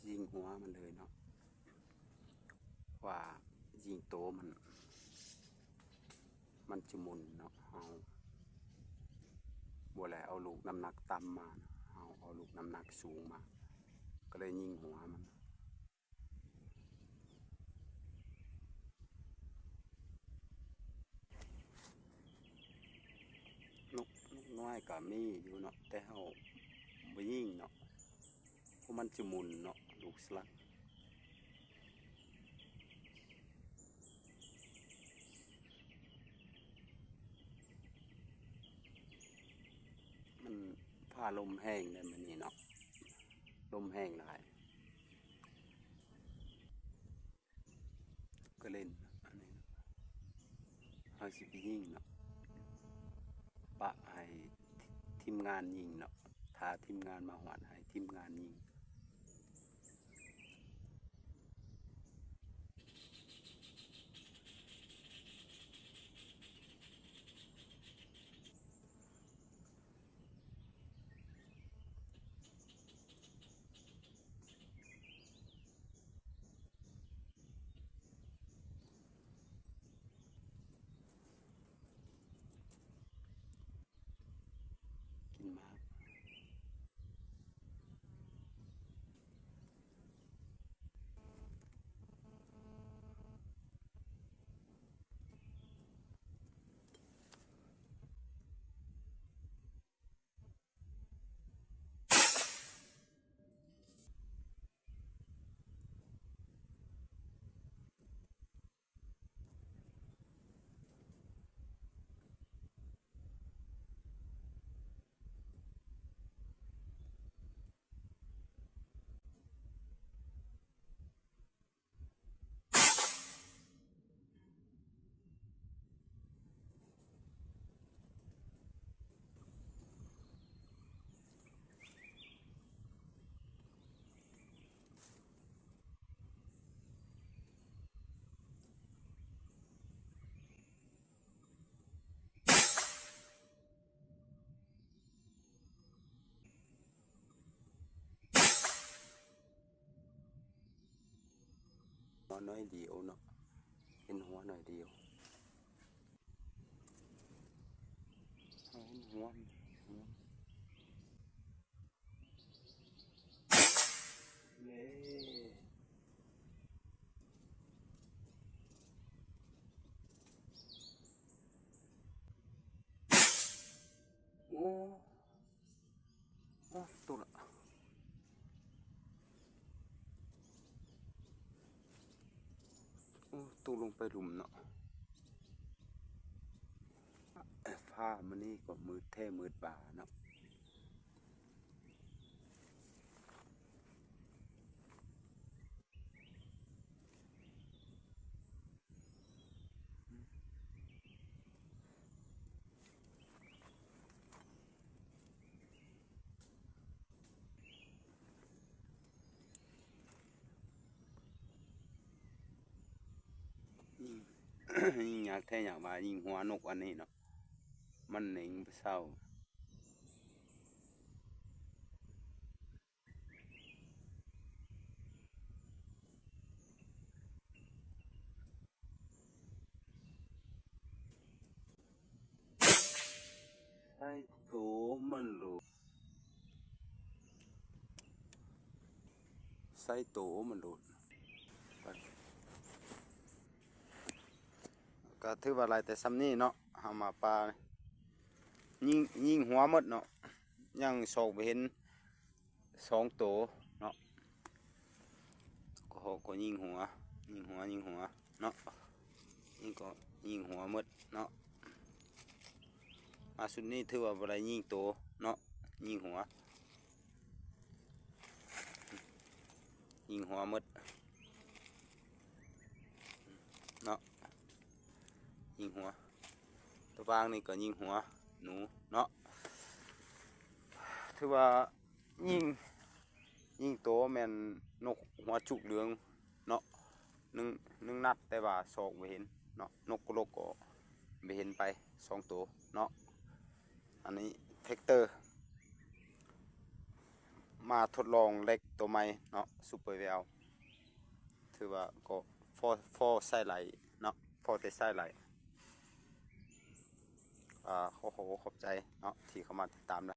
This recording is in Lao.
ຍິງຫົວມັນເລີຍເນາະ ວ່າຍິງໂຕມັນ ມັນຈະໝຸ່ນເນາະ. ເຮົາບໍ່ໄດ້ເອົາລູກນ້ຳໜັກຕ່ຳມາ ເຮົາເອົາລູກນ້ຳໜັກສູງມາ ກໍເລີຍຍິງຫົວມັນ. ນົກ ນົກນ້ອຍກໍມີຢູ່ເນາະ ແຕ່ເຮົາບໍ່ຍິງເນາະ ເພາະມັນຈະໝຸ່ນເນາະ ລູກສະຫຼັກ. ມັນຟ້າລົມແຮງໃດມື້ນີ້ເນາະ ລົມແຮງຫຼາຍ ກໍເຫຼັ້ນອັນນີ້ເນາະ ເຮົາຊິໄປຍິງເນາະ ປະໃຫ້ທີມງານຍິງເນາະ ຖ້າທີມງານມາຮອດໃຫ້ທີມງານຍິງ. ກິນໝາກ. ໜ້ອຍດຽວເນາະ ເຫັນຫົວໜ້ອຍດຽວ ເຫັນຫົວ ຫົວ ເດ້ ໂອ້ ໂອ້ ຕົກລະ ໂອ້ ຕົກລົງໄປຫຼຸມເນາະ. ຟ້າມື້ນີ້ກໍມືດແທ້ມືດຫວາເນາະ. ຍິງ ຍິງຍາກແທ້ຍາກວ່າ ຍິງຫົວນົກອັນນີ້ເນາະ ມັນເໜັງບໍ່ເຊົາ. ໃສ່ໂຕມັນໂລດ ໃສ່ໂຕມັນໂລດ. ກໍຖືວ່າໄດ້ແຕ່ຊ່ຳນີ້ເນາະ ເຮົາມາປາ ຍິງ ຍິງຫົວໝົດເນາະ ຍັງຊອກບໍ່ເຫັນ ສອງໂຕເນາະ ກໍ ກໍຍິງຫົວ ຍິງຫົວ ຍິງຫົວເນາະ ຍິງກໍຍິງຫົວໝົດເນາະ. ມາຊຸດນີ້ຖືວ່າບໍ່ໄດ້ຍິງໂຕເນາະ ຍິງຫົວ ຍິງຫົວໝົດເນາະ ຍິງຫົວ. ຕະຫວ່າງນີ້ກໍຍິງຫົວໜູເນາະ ຖືວ່າ ຍິງ ຍິງໂຕແມ່ນນົກຫົວຈຸກເຫຼືອງເນາະ ໜຶ່ງ ໜຶ່ງນັດ ແຕ່ວ່າຊອກບໍ່ເຫັນເນາະ ນົກກະລົກກໍບໍ່ເຫັນໄປສອງໂຕເນາະ. ອັນນີ້ແທັກເຕີ ແ ມາທົດລອງເຫຼັກໂຕໃໝ່ເນາະ Super Weld ຖືວ່າກໍພໍ ພໍໃຊ້ໄດ້ເນາະ ພໍໄດ້ໃຊ້ໄດ້. ອາ ຂໍຂອບໃຈເນາະທີ່ເຂົ້າມາຕິດຕາມນະ.